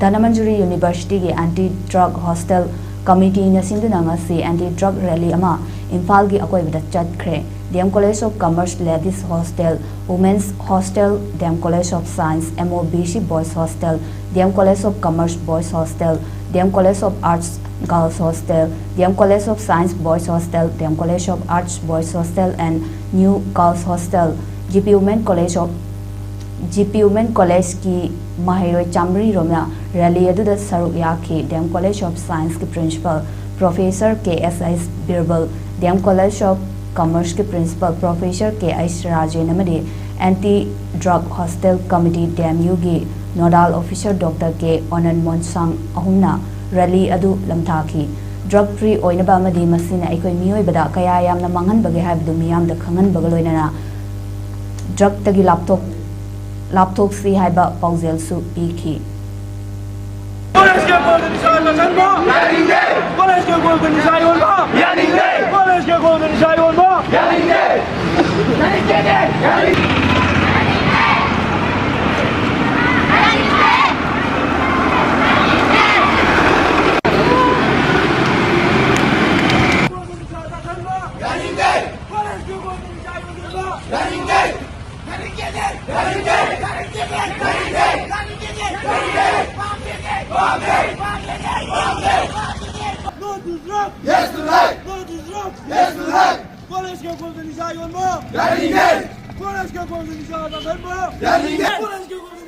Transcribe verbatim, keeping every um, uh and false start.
ꯙꯅꯃꯟꯖꯨꯔꯤ ꯌꯨꯅꯤꯚꯔꯁꯤꯇꯤꯒꯤ anti drug hostel ꯀꯃꯤꯇꯤꯅ ꯁꯤꯟꯗꯨꯅ ꯉꯁꯤ ꯑꯦꯟꯇꯤ ꯗ꯭ꯔꯒ ꯔꯦꯂꯤ ꯑꯃ ꯏꯝꯐꯥꯜꯒꯤ ꯑꯀꯣꯏꯕꯗ ꯆꯠꯈ꯭ꯔꯦ꯫ D M college of commerce ladies hostel, women's hostel, D M college of science M O B C boys hostel, D M college of commerce boys hostel, D M college of arts girls hostel, D M college of science boys hostel, D M college of arts boys hostel and new girls hostel, G P women college of G P women ꯀꯣꯂꯦꯖꯀꯤ ꯃꯍꯩꯔꯣꯏ ꯆꯥꯃꯔꯤ ꯔꯣꯝꯅ rally ꯑꯗꯨꯗ ꯁꯔꯨꯛ ꯌꯥꯈꯤ꯫ D M college of ꯁꯥꯏꯟꯁꯀꯤ principal professor K S H Birbal, D M college of ꯀꯃꯔꯁꯀꯤ principal professor K H Rajen ꯑꯃꯗꯤ anti drug hostel committee, D M ꯌꯨꯒꯤ ꯅꯣꯗꯥꯜ ꯑꯣꯐꯤꯁꯔ ꯗꯣꯛꯇꯔ ꯀꯦ ꯑꯣꯅꯟ ꯃꯣꯟꯁꯥꯡ ꯑꯍꯨꯝꯅ ꯔꯦꯂꯤ ꯑꯗꯨ ꯂꯝꯊꯥꯈꯤ꯫ ꯗ꯭ꯔꯒ ꯐ꯭ꯔꯤ ꯑꯣꯏꯅꯕ ꯑꯃꯗꯤ ꯃꯁꯤꯅ ꯑꯩꯈꯣꯏ ꯃꯤꯑꯣꯏꯕꯗ ꯀꯌꯥ ꯌꯥꯝꯅ ꯃꯥꯡꯍꯟꯕꯒꯦ ꯍꯥꯏꯕꯗꯨ ꯃꯤꯌꯥꯝꯗ ꯈꯪꯍꯟꯕꯒ ꯂꯣꯏꯅꯅ ꯗ꯭ꯔꯒꯇꯒꯤ ꯂꯥꯞꯊꯣꯛ-, ꯂꯥꯞꯊꯣꯛꯁꯤ ꯍꯥꯏꯕ ꯄꯥꯎꯖꯦꯜꯁꯨ ꯄꯤꯈꯤ꯫ ꯀꯣꯂꯦꯖꯀꯤ ꯑꯀꯣꯏꯕꯗ ꯅꯤꯁꯥ ꯆꯥꯁꯤꯟꯕ ꯌꯥꯅꯤꯡꯗꯦ꯫ ꯀꯣꯂꯦꯖꯀꯤ ꯑꯀꯣꯏꯕꯗ ꯅꯤꯁꯥ ꯌꯣꯟꯕ ꯌꯥꯅꯤꯡꯗꯦ꯫ ꯀꯣꯂꯦꯖꯀꯤ ꯑꯀꯣꯏꯕꯗ ꯅꯤꯁꯥ ꯌꯣꯟꯕ ꯌꯥꯅꯤꯡꯗꯦ꯫ No to drug! Yes to life! No to drug! Yes to life! ꯀꯣꯂꯦꯖꯀꯤ ꯑꯀꯣꯏꯕꯗ ꯅꯤꯁꯥ ꯌꯣꯟꯕ ꯌꯥꯅꯤꯡꯗꯦ! ꯀꯣꯂꯦꯖꯀꯤ ꯑꯀꯣꯏꯕꯗ ꯅꯤꯁꯥ ꯆꯥꯁꯤꯟꯕ ꯌꯥꯅꯤꯡꯗꯦ! ꯀꯣꯂꯦꯖꯀꯤ ꯑꯀꯣꯏꯕꯗ